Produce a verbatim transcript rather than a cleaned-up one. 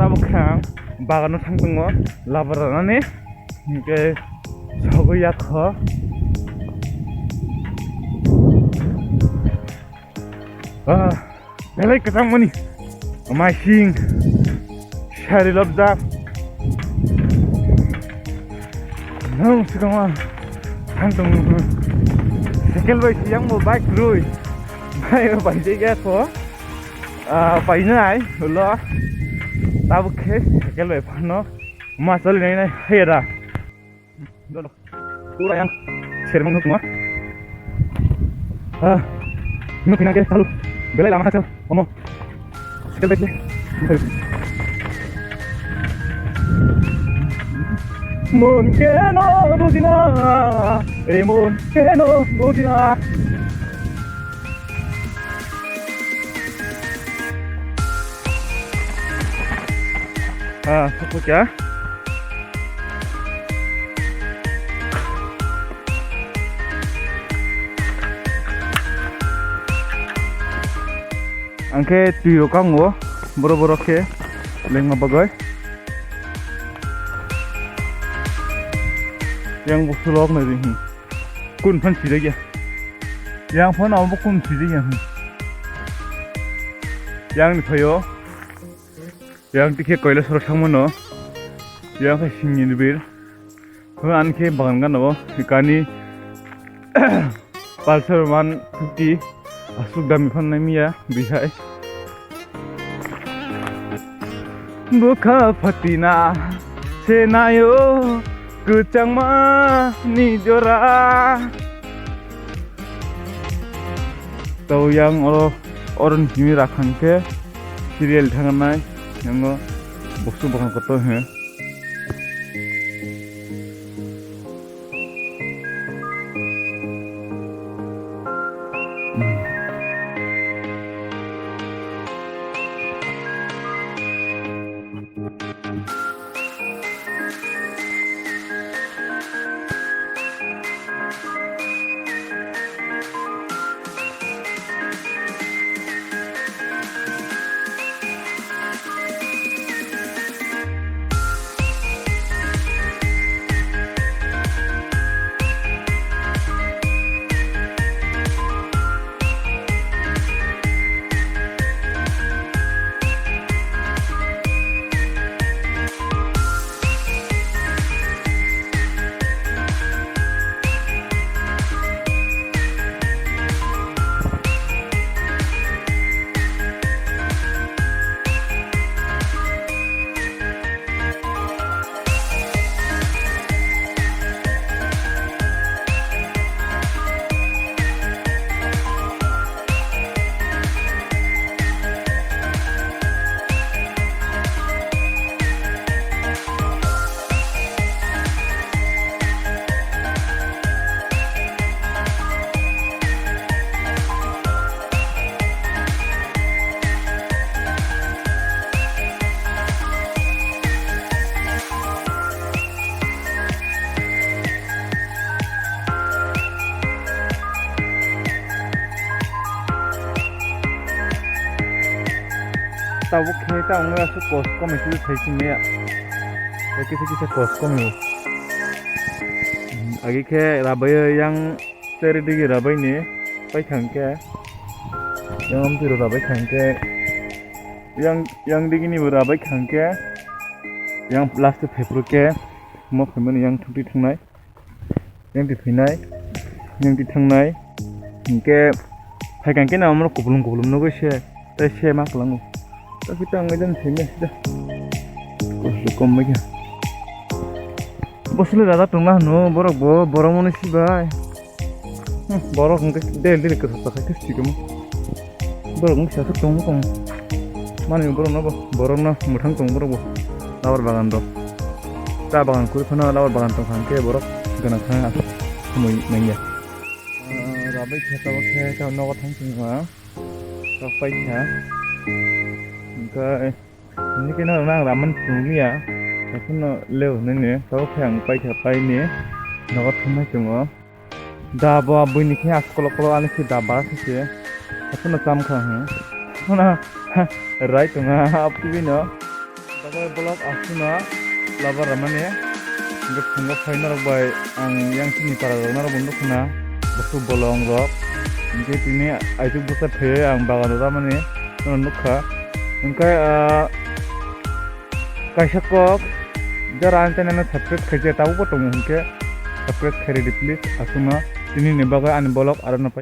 Tabuk khe ang bagano thang tongo, labar ranani, hinkhe sogwi yakho. Ah, belai kwchangmani. Amai sing. Sari lobjak. Nang sikama. Thang tong. Cycle bai siyang mo bike rui. Bai bai je ya ko. Ah, pai nai. Lo. Tabuk khe cycle bai phano. Ma chali nai nai. Hera. Pura yang sermang nukma. Ah, nuk hinang ke talu. Belai lama hasil. Omo. Sekali lagi. Mon keno bujina, eh, mon keno bujina. Ah, sokpho kya? Ang khe twi rok kango, borok borok khe lengma bagwi. Yang busulok nai ring. Kun phan sida ya. Yang phan abo kun sida ya. Yang ni phayo. Yang tikhe koila sorok thangmano. Yang khe singni bir. Hwn ani khe bagan gana o. Kani Pulsar one fifty. Aswk dami phan nai miya bihai. Bwkha phatina se nayo kwchangma ni jora. Tau yang oro, oro ni simi rakhang khe serial thangnai, yang o bostu bwkha kotor he. Tabuk khe ta wngwi aswk kos komwi se thai simi ya. Kisa kisa kos komwi. Agi khe rabai yang cheri digi rabai ni pai thang khe. Yang amtwi rabai thang khe. Yang, yang digi ni bo rabai thang khe. Yang last phepru khe. Mo phaimani yang thungtwi thangnai. Yang twi phainai, yang twi thangnai. Hinkhe phaikha khe na amrok kuplung kuplung nugwi se, tei se ma kwlango. Tei khe tang ngai jani thangya sida. Kosto kom bai khe. Bosole dada tongna hwno borok bo, borok mani sibai. Hmm, borok hwnkhe daily daily kwthar kwthar khe sikamo. Borok wngkha khe tongo tong. Mani borok no bo, borok no mwthang tong borok bo. Labar bagan rok. Cha bagan kuri phano labar bagan tong kha hwnkhe borok gana kha hamui manya. Ah, rabai khe tabuk khe ta nogo thang tong kha. Tok pai kha. Hwnkhe hini khe no nang raman chumliya. Haphano leo nini tabuk khe ang pai kha pai ni nogo thangmai tongo. Da bo buini khe askolo kolo ani khe da bara khe se. Haphano cham kha hwn. Haphano rai tongo aptwi no. Bai vlog aswkno labar ramani. Hingke phungo phai norok bai ang yang chini para rok norok bo nukna. Bwswk bolong rok. Hingke tini aituk bwsai phaiwi ang bagan rok ramani. Norok nukha. Hingke, ah, kaisa kok jara ang channel no subscribe khaijak tabukbo tongo hingke subscribe khairidi please. Aswkno tini ni bagwi ani vlog aro no pai.